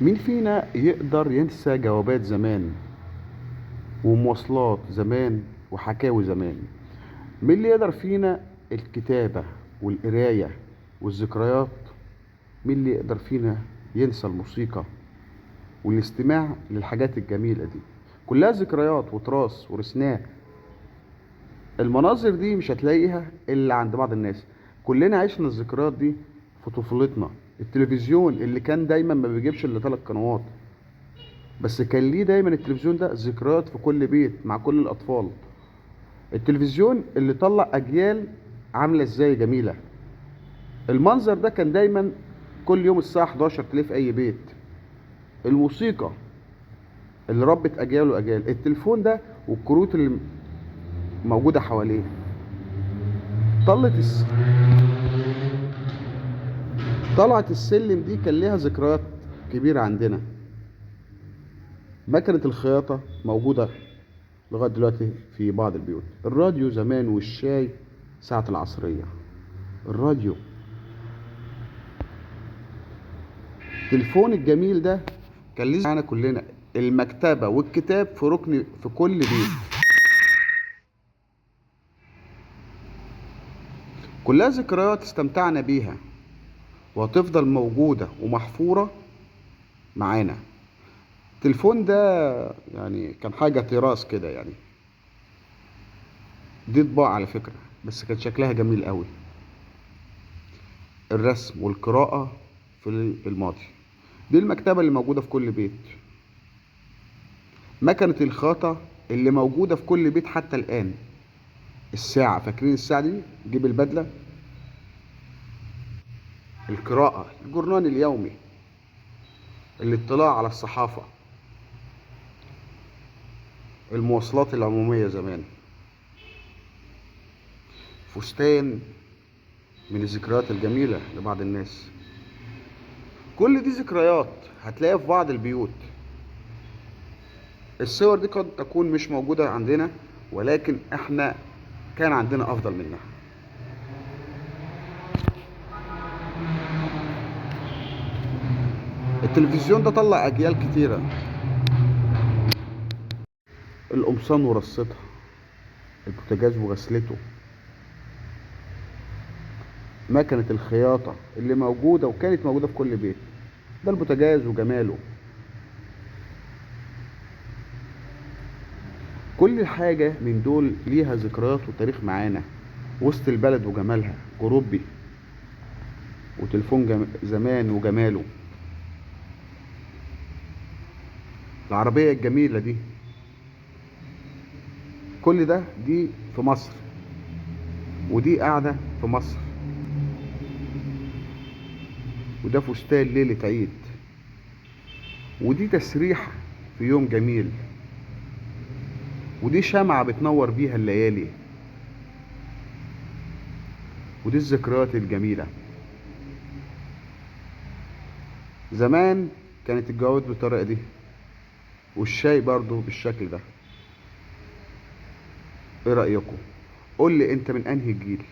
مين فينا يقدر ينسى جوابات زمان ومواصلات زمان وحكاوي زمان؟ مين اللي يقدر فينا الكتابة والقراية والذكريات؟ مين اللي يقدر فينا ينسى الموسيقى والاستماع للحاجات الجميلة دي؟ كلها ذكريات وتراث ورثناه. المناظر دي مش هتلاقيها إلا عند بعض الناس. كلنا عشنا الذكريات دي في طفولتنا. التلفزيون اللي كان دايما ما بيجيبش الا 3 قنوات، بس كان ليه دايما التلفزيون ده ذكريات في كل بيت مع كل الاطفال. التلفزيون اللي طلع اجيال عامله ازاي جميلة. المنظر ده كان دايما كل يوم الساعة 11 تلاقيه في اي بيت. الموسيقى اللي ربت اجيال واجيال. التليفون ده والكروت اللي موجودة حواليه. طلعت السلم دي كان ليها ذكريات كبيرة عندنا. مكنة الخياطة موجودة لغاية دلوقتي في بعض البيوت. الراديو زمان والشاي ساعة العصرية. الراديو، التليفون الجميل ده كان ليه معانا كلنا. المكتبة والكتاب في ركن في كل بيت. كلها ذكريات استمتعنا بيها وهتفضل موجودة ومحفورة معانا. التليفون ده يعني كان حاجة تراث كده يعني. دي طباعة على فكرة، بس كان شكلها جميل قوي. الرسم والقراءة في الماضي. دي المكتبة اللي موجودة في كل بيت. مكنة الخياطة اللي موجودة في كل بيت حتى الآن. الساعة، فاكرين الساعة دي؟ جيب البدلة. القراءة، الجورنال اليومي، الاطلاع على الصحافة، المواصلات العمومية زمان. فستان من الذكريات الجميلة لبعض الناس. كل دي ذكريات هتلاقيها في بعض البيوت. الصور دي قد تكون مش موجودة عندنا، ولكن احنا كان عندنا افضل منها. التلفزيون ده طلع اجيال كتيرة. القمصان ورصتها، البوتاجاز وغسلته، مكنة الخياطة اللي موجودة وكانت موجودة في كل بيت. ده البوتاجاز وجماله. كل حاجة من دول ليها ذكريات وتاريخ معانا. وسط البلد وجمالها، جروبي وتليفون زمان وجماله، العربية الجميلة دي، كل ده دي في مصر، ودي قاعدة في مصر، وده فستان ليلة عيد، ودي تسريحة في يوم جميل، ودي شمعة بتنور بيها الليالي، ودي الذكريات الجميلة. زمان كانت الجوابات بالطريقة دي، والشاي برضو بالشكل ده. ايه رأيكم؟ قول لي انت من انهي جيل.